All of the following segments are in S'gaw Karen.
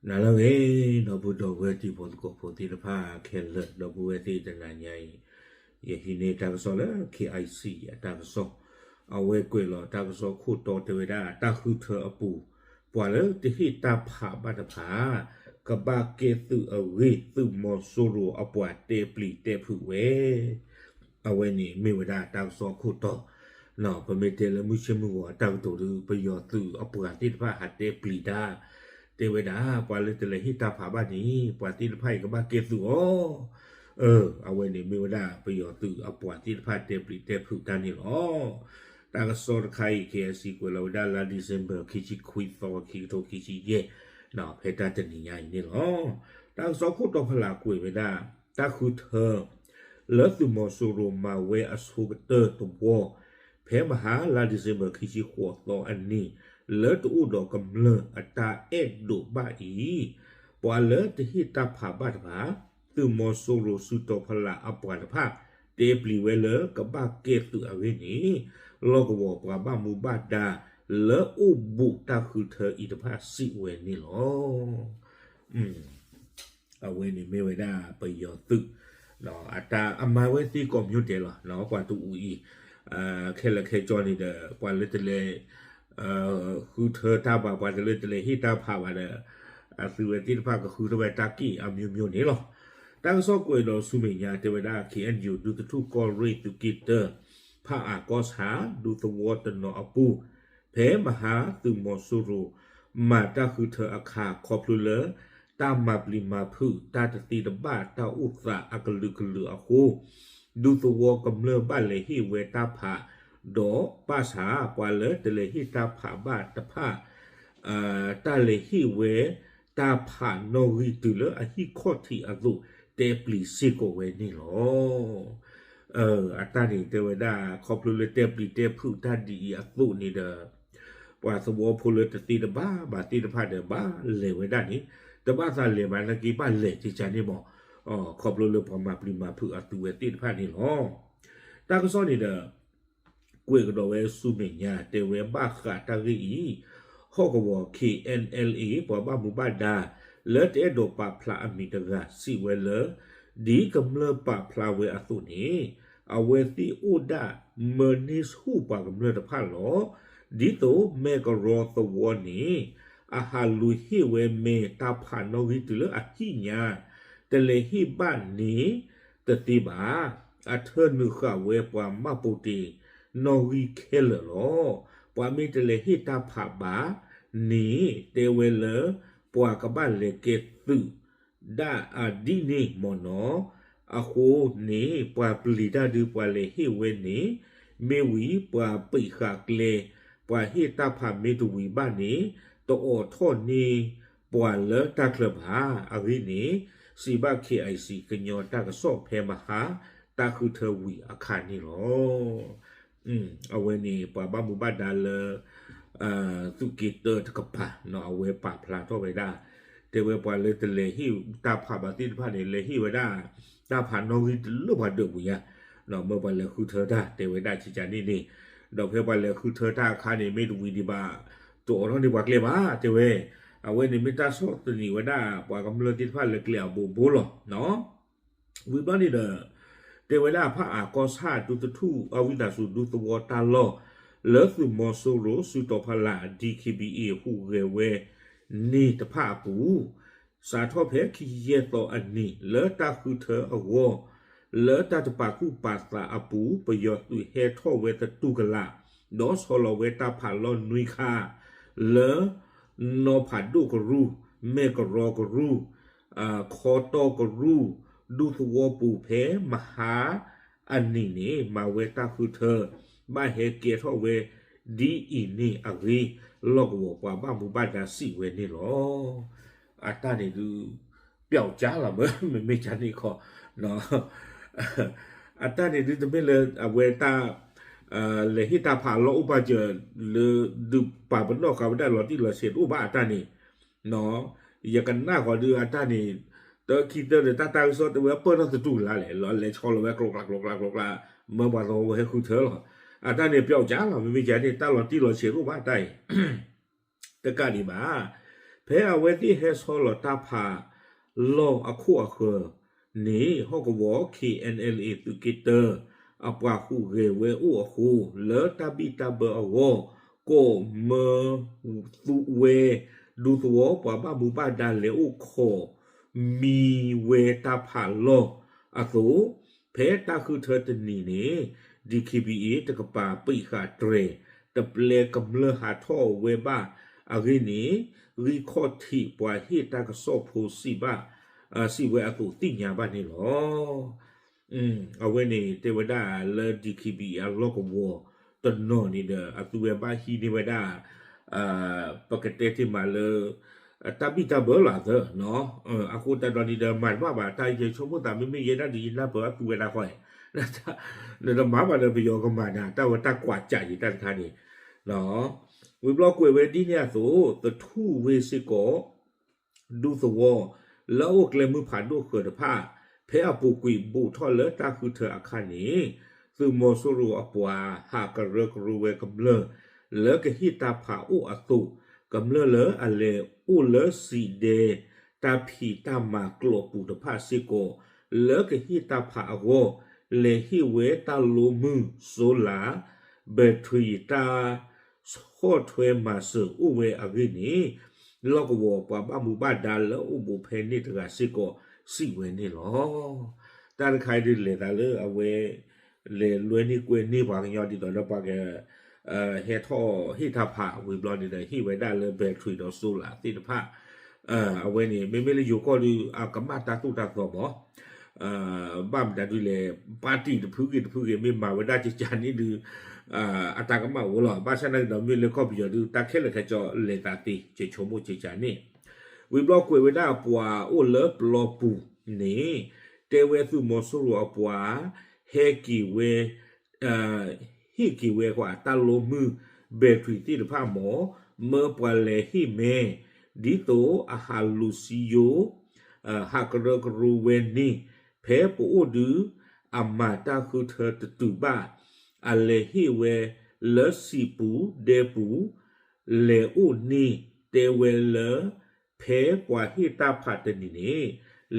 နၤလၢအဂ့ၤ ဒီပုၢ်ဒီဝဲၢ်တံၤဖိသကိးဖိသ့ၣ်တဖၣ်ခဲလၢာ် ဒီပုၢ်ဝဲၢ်သ့ၣ်တနၤညါအံၤ ယဟံးန့ၢ်တၢ်ကစီၣ်လၢ K I C အတၢ်ကစီၣ် အဝဲကွဲးလီၤတၢ်ကစီၣ်ခိၣ်တီတဲဝဲဒၣ် တၢ်ဃုထၢအပူၤ ပှၤလၢတဟ့ၣ်တၢ်ဖးဘၣ်တဖၣ် ကဘၣ်ကဲသုးအဂ့ၢ် သုးမီၤစိရိၤအပှၤတဲပျံၤတဲဖုးဝဲ အဝဲန့ၣ်မ့ၢ်ဝဲဒၣ်တၢ်ကစီၣ်ခိၣ်တီ, ပမ့ၢ်တဲလၢမုၢ်ဆ့ၣ်မုၢ်ဂီၤအတၢ်ကတိၤဒီး ပယီၤသုးအပှၤသ့ၣ်တဖၣ်ဟးတဲပျံၤတၢ်, တဲဝဲဒၣ် ပှၤလၢတလဲၤဟ့ၣ်တၢ်ဖးဘၣ်န့ၣ် ပှၤသ့ၣ်တဖၣ်အံၤကဘၣ်ကဲသုးအီၤ, အဝဲန့ၣ်မ့ၢ်ဝဲဒၣ်ပယီၤသုးအပှၤသ့ၣ်တဖၣ်တဲပျံၤတဲဖုးတၢ်န့ၣ်လီၤ. တၢ်ကစီၣ်တခါအံၤ K I C ကွဲးလီၤဝဲဒၣ်လါ December ခံဆံခွံသီ ခံကထိခံဆံယဲၢ်, ဖဲတၢ်တနံၤညါအံၤန့ၣ်လီၤ. တၢ်ကစီၣ်ခိၣ်တီဖီလာ်ကွဲးဝဲဒၣ် တၢ်ဃုထၢ လၢသုးမီၤစိရိၤမၤဝဲအဆိကတၢၢ်တဝီ, ဖဲမဟါလါ December ခံဆံဃိးသီအနံၤ, လၢတအိၣ်ဒီးကမျၢၢ်အတၢ်အဲၣ်ဒိးဘၣ်အံၤ, ပှၤလၢတဟ့ၣ်တၢ်ဖးဘၣ်တဖၣ်, သုးမီၤစိရိၤစုတီၤဖီလာ်အပှၤတဖၣ် တဲပျံၤဝဲလၢကဘၣ်ကဲသုးအဂ့ၢ်န့ၣ်, လီၢ်ကဝီၤပှၤဘၣ်မူဘၣ်ဒါ လၢအိၣ်ဘူးတၢ်ဃုထၢအံၤတဖၣ်စံးဝဲန့ၣ်လီၤ. အဝဲန့ၣ်မ့ၢ်ဝဲဒၣ်ပယီၤသုး, အတၢ်အမၤဝဲသ့ကိးမံၤဒဲးလီၤ. ပှၤတအူအံၤ ခဲလၢာ်ခဲဆ့န့ၣ်ဒီး ပှၤလၢတလဲၤ ဃုထၢတၢ်ဘၣ် ပှၤတလၢတလဲၤဟ့ၣ်တၢ်ဖးဘၣ်ဒီး အသုဝဲသ့ၣ်တဖၣ်ကဃုထၢဝဲတၢ်က့ၣ်အမျိုးမျိုးန့ၣ်လီၤ. တၢ်ကစီၣ်ကွဲးဒီးဆူမဲာ်ညါတဲဝဲဒၣ် K N U ဒူသထူၣ်ကီၢ်ရ့ၣ်သုးက့တၢ ဖၣ်အၣ်ကီၢ်ဆၣ် ဒူသဝီတနီၤအပူၤ, ဖဲမဟါသုးမီၤစိရိၤ မၤတၢ်ဃုထၢအခါ ခီဖျိလၢ တၢ်မၤပျံၤမၤဖုးတၢ်တသ့တဘၣ်တၢ်အိၣ်သးအကလုာ်ကလုာ်အဃိ, ဒူသဝီကမျၢၢ်ဘၣ်လဲၤဟ့ၣ်ဝဲတၢ်ဖး, ဒီးဘၣ်ဆၣ်ပှၤလၢတလဲၤဟ့ၣ်တၢ်ဖးဘၣ်တဖၣ် တၢ်လဲၤဟ့ၣ်ဝဲတၢ်ဖးနီၣ်ဂံၢ်တုၤလၢအဟံၣ်ခီၣ်ထံးအသိး တဲပျံၤစ့ၢ်ကီးဝဲန့ၣ်လီၤ. အတၢ်န့ၣ်တဲဝဲဒၣ် ခီဖျိလၢတဲပျံၤတဲဖုးတၢ်ဒ်အံၤအသိးန့ၣ်ဒီး ပှၤသဝီဖိလၢတသ့တဘၣ်ဘၣ်သ့ၣ်တဖၣ်ဒီး ဘၣ်လဲၤဝဲဒၣ်န့ၣ်, တဘၣ်သးလဲၤဘၣ်နာ်က့ ဘၣ်လဲၤကကန့ၣ်မး, ခီဖျိလၢပှၤမၤပျံၤမၤဖုးအသုဝဲသ့ၣ်တဖၣ်န့ၣ်လီၤ. တၢ်ကစီၣ်န့ၣ်ဒီး ကွဲးကဒီးဝဲဆူမဲာ်ညါ တဲဝဲဘၣ်ဃးတၢ်ဂ့ၢ်အံၤ, ဟီၣ်ကဝီၤ K N L A ပှၤဘၣ်မူဘၣ်ဒါ လၢတအဲၣ်ဒိးပာ်ဖျါအမံၤတဂၤ စံးဝဲလၢ ဒ်ကမျၢၢ်ပာ်ဖျါဝဲအသိးန့ၣ်, အဝဲသ့ၣ်အိၣ်ဒၣ်မၢန့ၢ်ဆူၣ်ပှၤကမျၢၢ်တဖၣ်လီၤ. ဒ်သိးမဲၢ်ကရီသဝီန့ၣ် အဟးလူၤဟ့ၣ်ဝဲမ့ၢ်တၢ်ဖးနီၣ်ဂံၢ်တုၤလၢအဟံၣ်ညါ, တလဲၤဟ့ၣ်ဘၣ်န့ၣ်တသ့ဘၣ်. အထၢနုာ်ဃာ်ဝဲပှၤမှတ်ပုံတင် နီၣ်ဂံၢ်ခဲလၢာ်လီၤ. ပှၤမ့ၢ်တလဲၤဟ့ၣ်တၢ်ဖးဘၣ်န့ၣ် တဲဝဲလၢ ပှၤကဘၣ်လဲၤကဲသုး ဒၣ်အဒ်န့ၣ်မ့ၢ်နီၤ. အဃိန့ၣ် ပှၤပျံၤတၢ်ဒုးပှၤလဲၤဟ့ၣ်ဝဲန့ၣ် မ့ၢ်ဝံၤ ပှၤပံာ်ဃာ်ကျဲ ပှၤဟ့ၣ်တၢ်ဖးမ့ၢ်တဝံၤဘၣ်န့ၣ် တအိးထီၣ်န့ၢ်ပှၤလၢတၢ်ချၢဘၣ်. အဂ့ၢ်န့ၣ် စံးဘၣ် K I C ကညီတၢ်ကစီၣ်ဖဲမဟါ တၢ်ဃုထၢဝံၤအခါန့ၣ်လီၤ. အဝဲန့ၣ် ပှၤဘၣ်မူဘၣ်ဒါလၢ သုးက့တၢတကပၤ အဝဲပာ်ဖျါထီၣ်ဝဲဒၣ် တဲဝဲပှၤလၢတလဲၤဟ့ၣ်တၢ်ဖးဘၣ်သ့ၣ်တဖၣ်န့ၣ် လဲၤဟ့ၣ်ဝဲဒၣ် တၢ်ဖးနီၣ်ဂံၢ်တလၢပှၤဒၢးပူၤညါ, မ့ၢ်ပှၤလဲၤဃုထၢတၢ်တဲဝဲဒၣ်ကကန့ၣ်န့ၣ်, ဒီးဖဲပှၤလဲၤဃုထၢတၢ်အခါန့ၣ် မ့ၢ်တဝံၤဒံးဘၣ် တအိးထီၣ်န့ၢ်ပှၤကျဲဘၣ်တဲဝဲ, အဝဲန့ၣ်မ့ၢ်တၢ်ဆီၣ်သနံးဝဲဒၣ် ပှၤကမျၢၢ်သ့ၣ်တဖၣ်လၢကျဲအဘိဘိလီၤ. ဝံၤဘျီန့ၣ်ဒီး တဲဝဲဒၣ်ဖၣ်အၣ်ကီၢ်ဆၣ်ဒူသထူၣ်အဝံသးစူၤဒူသဝီတၢ်လီၢ် လၢသုးမီၤစိရိၤစုတီၤဖီလာ် D K B A ဟူးဂဲၤဝဲန့ၢ်တဖၣ်အပူၤ စးထီၣ်ဖဲခံဆံယဲၢ်သီအနံၤ လၢတၢ်ဃုထၢအဂီၢ် လၢတၢ်တပာ်သူၣ်ပာ်သးအပူၤ ပယီၤသုးဟဲထီၣ်ဝဲသတူၢ်ကလာ် ဒီးဆီလီၤဝဲတၢ်ဖးလီၢ်နွံခါ လၢ နီၢ်ဖးဒိၣ်ကရူၢ်, မဲၢ်ကရီကရူၢ်, ခီတီၢ်ကရူၢ်, ဒူသဝီပူၤဖဲမဟါအနံၤန့ၣ် မၤဝဲတၢ်ဃုထၢ ဘၣ်ဟဲကဲထီၣ်ဝဲဒ်အံၤန့ၣ်အဂ့ၢ် လီၢ်ကဝီၤပှၤဘၣ်မူဘၣ်ဒါစံးဝဲန့ၣ်လီၤ. အတၢ်န့ၣ်ဒုး ပျောက်ကျားလီၤ မ့မ့ၢ်ကန့ၣ်ခီ အတၢ်န့ၣ်ဒုးတမ့ၢ်လၢအဝဲတၢ် လဲၤဟ့ၣ်တၢ်ဖးလီၢ်အိၣ်ဘၣ်စၢၤ လၢဒုးပာ်ပနီၣ်ဃာ်ဝဲဒၣ်လီၤတံၢ်လီၤဆဲးတအိၣ်ဘၣ်အတၢ်န့ၣ် ယကနၣ်ဃီဒုးအတၢ်န့ၣ် တခံသၢဒီးတၢ်တၢ်ကစီၣ်တဲဝဲပၢၢ်ထီၣ်သတူၢ်ကလာ်လဲၣ် လီၤလဲၤဆီလီၤဝဲကျိၤကျါကျိၤကျါကျိၤကျါ မၢပှၤသဝီဖိဟဲဃုထၢလီၤ. အတၢ်န့ၣ်ပျောက်ကျားလီၤ မ့မ့ၢ်ကန့ၣ် တၢ်လီၤတံၢ်လီၤဆဲးတအိၣ်ဘၣ်တၢ်အံၤ တကးဒံးဘၣ် ဖဲအဝဲသ့ၣ်ဟဲဆီလီၤတၢ်ဖးလီၢ်အခိၣ်အဃၢၤန့ၣ် ဟီၣ်ကဝီၤ KNLA သုးက့တၢ အပှၤဟူးဂဲၤဝဲအိၣ်အဃိ လၢတၢ်ဘံၣ်တၢ်ဘၢအဂီၢ် ကိးမၢသူဝဲ ဒူသဝီပှၤဘၣ်မူဘၣ်ဒါလဲၤအိၣ်ခိးမံဝဲတၢ်ဖးလီၢ်အသိး ဖဲတၢ်ဃုထၢတနံၤန့ၣ် DKBA တကပၤပံးဃာ်တြဲၤ တပျဲကမျၢၢ်ဟးထီၣ်ဝဲဘၣ်အဂ့ၢ်န့ၣ် ဂံၢ်ခီၣ်ထံးပှၤဟ့ၣ်တၢ်ကစီၣ်ဖိစံးဘၣ် စံးဝဲအသိးသ့ၣ်ညါဘၣ်န့ၣ်လီၤ. အဝဲန့ၣ်တဲဝဲဒၣ်လၢ DKBA အလီၢ်ကဝီၤတနီၤန့ၣ်ဒီး အသုဝဲဘၣ်ဟံးန့ၢ်ဝဲဒၣ် ပကတဲတ့ၢ်မးလၢ တၢ်ဘံၣ်တၢ်ဘၢလီၤအသး, အဃိသတးဒီးန့ၣ်ဒီး မၤတဘၣ်ဘၣ် တၢ်ယဆိကမိၣ်သးမ့မ့ၢ်ယဲဒၣ်ဒီး ယနၢ်ပၢၢ်အသုဝဲဒၣ်ဃီ, နတမၤဘၣ်ဒီးပယီၤကမၤနၤ တၢ်ဝဲတၢ်ကွၢ်ကၠးယံၤတၢ်တခါန့ၣ်, ဝံၤဘျီကွဲးဝဲဒ်န့ၣ်အသိး သထူဝ့စ့ၢ်ကီး ဒူသဝီ လၢအအိၣ်ကျဲမုၢ်ဖးဒိၣ်ဃၢၤတဖၣ် ဖဲအပူၤကွံာ်ဘူးထီၣ်လၢတၢ်ဃုထၢအခါန့ၣ် သုးမီၤစိရိၤအပှၤ ဟးကရၢကရိဝဲကမျၢၢ် လၢကဟ့ၣ်တၢ်ဖးအိၣ်အသိး, ကမျၢၢ်လၢအလဲၤအိၣ်လၢစံးဒဲ တၢ်ဖံးတၢ်မၤကျိာ်ပူၤတဖၣ်စ့ၢ်ကီး လၢကဟ့ၣ်တၢ်ဖးအဂီၢ် လဲၤဟ့ၣ်ဝဲတၢ်လိမုၢ် solar battery တၢ် ဆီၣ်ထွဲမၤစၢၤအိၣ်ဝဲအဂ့ၢ်န့ၣ် လီၢ်ကဝီၤပှၤဘၣ်မူဘၣ်ဒါလၢအအိၣ်ဘူးဖဲန့ၣ်တဂၤစ့ၢ်ကီးစံးဝဲန့ၣ်လီၤ. တၢ်တခါအံၤဒုးလဲၤသးလၢအဝဲ လဲၤလွဲန့ၢ်ကွဲန့ၢ်ပှၤကညီဒ်သိးဒီးပှၤက ဟဲထီၣ်ဟ့ၣ်တၢ်ဖးဝံၤဘျီန့ၣ်ဒီး ဟ့ၣ်ဝဲဒၣ်လၢ battery ဒီး solar သ့ၣ်တဖၣ် အဝဲန့ၣ် မ့မ့ၢ်လၢယိၤကီၢ်ဒုး အကမၣ်တၢ်သိၣ်တၢ်သီမး ဘၣ်မတၤဒုးလဲၣ် ပၣ်တံၣ်တဖုဂ့ၤတဖုဂ့ၤ မ့ၢ်မၤဝဲဒၣ်ကကန့ၣ်ဒုး အတၢ်ကမၣ်အိၣ်လီၤ. ဘၣ်ဆၣ်နာ်က့ဒီး မ့ၢ်လၢကီၢ်ပယီၤဒုး တၢ်ခဲလၢာ်ခဲဆ့လဲၤသးသ့ ကဆိကမိၣ်ကကန့ၣ် ဝံၤဘျီကွဲးဝဲဒၣ်ပှၤအိၣ်လၢပျီပူၤန့ၣ် တဲဝဲသုးမီၤစိရိၤအပှၤ ဟဲက့ၤဝဲ ဟ့ၣ်က့ၤဝဲတၢ်လိမုၢ် battery သ့ၣ်တဖၣ်မး မၢပှၤလဲၤဟ့ၣ်မဲ ဒ်သိးအဟးလူၤစံယိ ဟးကရၢကရိဝဲန့ၣ် ဖဲပအိၣ်ဒုး အမၤတၢ်ဃုထၢတတုၤဘၣ် အလဲၤဟ့ၣ်ဝဲလၢစံာ်ပူၤဒဲပူၤ လဲၤအိၣ်န့ၣ် တဲဝဲလၢ ဖဲပှၤဟ့ၣ်တၢ်ဖးတနံၤန့ၣ်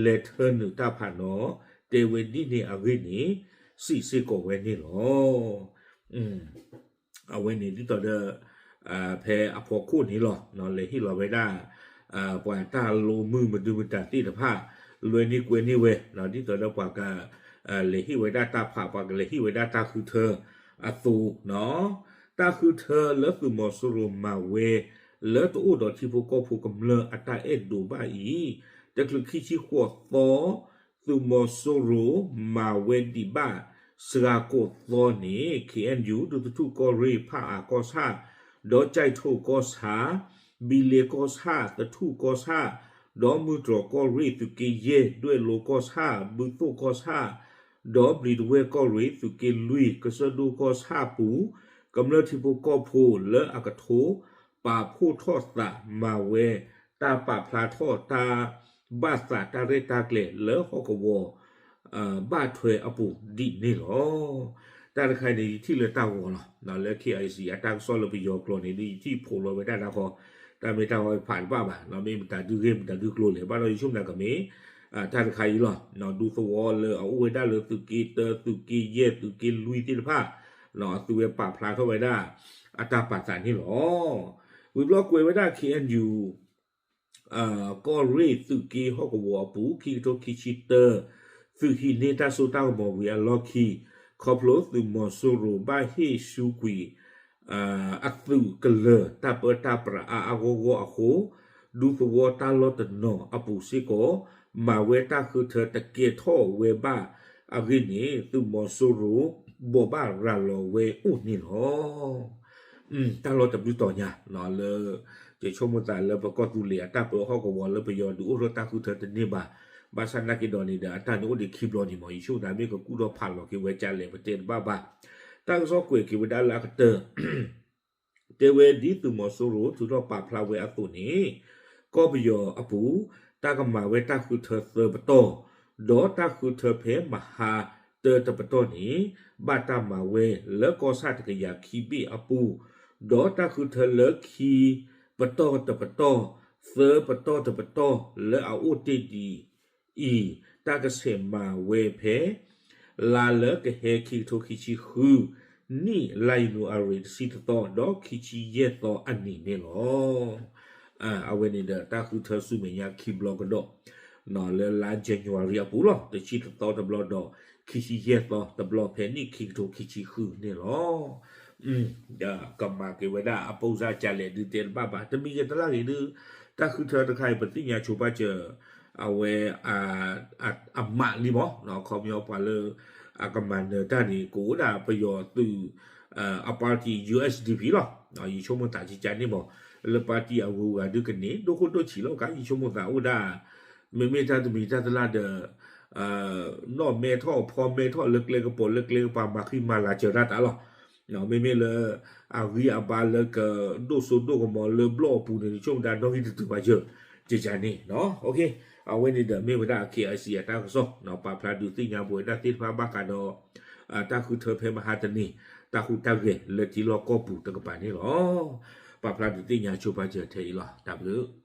လဲၤထၢနုာ်တၢ်ဖးနီၤ တဲဝဲဒ်န့ၣ်အဂ့ၢ်န့ၣ် စံးစ့ၢ်ကီးဝဲန့ၣ်လီၤ. အဝဲန့ၣ်ဒ်သိးဒီး ဖဲအဖီခိၣ်န့ၣ်လီၤ လဲၤဟ့ၣ်လီၤဝဲဒၣ် ပှၤတၢ်လိမုၢ်မဒုမတၤသ့ၣ်တဖၣ် လွဲန့ၢ်ကွဲန့ၢ်ဝဲ ဒ်သိးဒီးပှၤက လဲၤဟ့ၣ်ဝဲဒၣ်တၢ်ဖး ပှၤကလဲၤဟ့ၣ်ဝဲဒၣ်တၢ်ဃုထၢအသိး တၢ်ဃုထၢလၢသုးမီၤစိရိၤမၤဝဲ လၢတအိၣ်ဒီးထံဖိကီၢ်ဖိကမျၢၢ်အတၢ်အဲၣ်ဒိးဘၣ်အံၤ တချုးခံဆံဃိးသီ သုးမီၤစိရိၤမၤဝဲဒံးဘၣ် စှၤကိးသီန့ၣ် KNU ဒူသထူၣ်ကီၢ်ရ့ၣ် ဖၣ်အၣ်ကီၢ်ဆၣ် ဒီးကၠဲးထိၣ်ကီၢ်ဆၣ် ဘံလ့ကီၢ်ဆၣ် သထူၣ်ကီၢ်ဆၣ် ဒီးမုၢ်တြီၤကီၢ်ရ့ၣ် သုးက့ယဲၢ် ဒွဲၣ်လိကီၢ်ဆၣ် ဘုသိၣ်ကီၢ်ဆၣ် ဒီးဘျံးတဝဲၢ်ကီၢ်ရ့ၣ် သုးက့လွံၢ် ကစၢၢ်ဒိၣ်ကီၢ်ဆၣ်ပူၤ ကမျၢၢ်ထံဖိကီၢ်ဖိလၢအကထိ ပာ်ဖှိၣ်ထီၣ်သးမၤဝဲ တၢ်ပာ်ဖျါထီၣ်တၢ်ဘၣ်သးတၢ်ရဲၣ်တၢ်ကျဲၤလၢဟီၣ်ကဝီၤ ဘၣ်ထွဲအပူၤဒ်န့ၣ်လီၤ. တၢ်တခါအံၤန့ၣ် ယထံၣ်လၢတၢ်ဂီၤလီၤ. လၢ KIC အတၢ်ကစီၣ်လၢပယီၤကျိာ်န့ၣ် ဒ်ယထံၣ်ဖိးလီၤဝဲဒၣ်တၢ်ဃီ တၢ်မ့ၢ်တၢ်ဂီၤဖးတဘၣ်ဘၣ် မ့ၢ်မတၤဒုဂ့ၢ်မတၤဒုကျိၤလဲၣ် ဘၣ်ဒီးယဆိကမိၣ်ကမ့ၢ် တၢ်တခါအံၤလီၤ. ဒူသဝီလၢအအိၣ်ဝဲဒၣ်လၢသုးက့တၢ သုးက့ယဲၢ် သုးက့လွံၢ်သ့ၣ်တဖၣ် အသုဝဲပာ်ဖျါထီၣ်ဝဲဒၣ် အတၢ်ပာ်သးန့ၣ်လီၤ. ဝံၤဘျီကွဲးဝဲဒၣ် KNU ကီၢ်ရ့ၣ်သုးက့ဟီၣ်ကဝီၤအပူၤ ခံကထိခံဆံတၢ သုးဟံးန့ၢ်တၢ်စိတၢ်ကမီၤဝံၤအလီၢ်ခံ ခီဖျိသုးမီၤစိရိၤဘၣ်ဟ့ၣ်ဆူကွံာ် အသုးကလၢၤတၢ်ပၢတၢ်ပြးအါအါဂီၢ်ဂီၢ်အဃိ ဒူသဝီတၢ်လီၢ်တနီၤအပူၤစ့ၢ်ကီး မၤဝဲတၢ်ဃုထၢတကဲထီၣ်ဝဲဘၣ်အဂ့ၢ်န့ၣ် သုးမီၤစိရိၤဘိးဘၣ်ရၤလီၤဝဲအိၣ်န့ၣ်လီၤ. တၢ်လီၢ်တဘျုးတီၤညါ လၢ ယဆိကမိၣ်သးလၢပကီၢ်သူလ့ၤအတၢ်ပၢဟီၣ်ကဝီၤလၢပယီၤဒုးအိၣ်ထီၣ်တၢ်ဃုထၢတန့ၢ်ဘၣ်. ဘၣ်ဆၣ်နာ်က့ဒီးန့ၣ်ဒီး အတၢ်န့ၣ်အိၣ်ဒံးခံဘျီန့ၣ်မး ယဆိကမိၣ်သးမ့ၢ်ကကူၣ်ထီၣ်ဖးလီၤက့ၤဝဲကလဲၣ် ပတဲတဘၣ်ဘၣ်. တၢ်ကစီၣ်ကွဲးက့ၤဝဲဒၣ်လၢအကတၢၢ် တဲဝဲဒ်သုးမီၤစိရိၤထုးထီၣ်ပာ်ဖျါဝဲအသိးန့ၣ် ကီၢ်ပယီၤအပူၤ တၢ်ကမၤဝဲတၢ်ဃုထၢသၢပတီၢ် ဒီးတၢ်ဃုထၢဖဲမဟါတၢတပတီၢ်န့ၣ် ဘၣ်တၢ်မၤဝဲလၢကီၢ်ဆၣ်တကယၤခံဘ့ၣ်အပူၤ ဒီးတၢ်ဃုထၢလၢခံပတီၢ်တပတီၢ် သၢပတီၢ်တပတီၢ်လၢအအိၣ်တ့ၢ်ဒံးအံၤ, တၢ်ကဆဲးမၤဝဲဖဲ လါလၢကဟဲခံကထိခံဆံဃုနံၣ် လါယနူၤအါရံၤတဆံတသီ ဒီးခံဆံယဲၢ်သီအနံၤန့ၣ်လီၤ. အဝဲန့ၣ်ဒီးတၢ်ဃုထၢဆူမဲာ်ညါခံဘျီကဒီး လၢလါ January အပူၤလီၤ, တဆံတသီတဘျီဒီး ခံဆံယဲၢ်သီတဘျီ ဖဲနံၣ်ခံကထိခံဆံဃုန့ၣ်လီၤ. ဒီးကမၤက့ၤဝဲဒၣ်အပိၢ်စၢ်ကလဲၣ်ဒုးတဲတဘၣ်ဘၣ်, တမံၤဂ့ၤတလၢ်ဂ့ၤဒုး တၢ်ဃုထၢတခါအံၤ ပသ့ၣ်ညါဆိပာ်စၢၤ အဝဲ အမးလံမး, ခီပညီပှၤလၢ အကမၤနၢၤတၢ်န့ၣ် ကအိၣ်ဒၣ်ပယီၤသုး အ party USDP လီၤ. ယဆိကမိၣ်သးကကန့ၣ်မး, လၢ party အဂုၤအဂၤဒုးကန့ၢ် ဒိၣ်ခိၣ်ဒိၣ်ဆံးလီၤ. ကယဆိကမိၣ်သးအိၣ်ဒၣ် မ့မ့ၢ်တၢ်တမံၤတၢ်တလၢ်ဒီး နီၣ်မဲထီၣ်ဖီမဲထီၣ်လၢကျဲကပီၤလၢကျဲကပၤ မၤဃံမၤလၤစၢၤတၢ်တၢ်လီၤ. မ့မ့ၢ်လၢ အဂံၢ်အဘါလၢကဒိၣ်စိဒိၣ်ကမီၤလၢဘျီၣ်အပူၤန့ၣ် ဆိကမိၣ်ဒၣ်နီၣ်ဂံၢ်တတုၤဘၣ်ယၢ် ကကန့ၣ်. အဝဲန့ၣ်ဒီးမ့ၢ်ဝဲဒၣ် KIC အတၢ်ကစီၣ် ပာ်ဖျါဒုးသ့ၣ်ညါပဝဲဒၣ်သ့ၣ်တဖၣ်ဘၣ်ဃးဒီး တၢ်ဃုထၢဖဲမဟါတနံၤ တၢ်ဟူးတၢ်ဂဲၤလၢထံလီၢ်ကီၢ်ပူၤတကပၤန့ၣ်လီၤ. ပာ်ဖျါဒုးသ့ၣ်ညါဆိပာ်စၢၤထဲအံၤလီၤ. တၢ်ဘျုး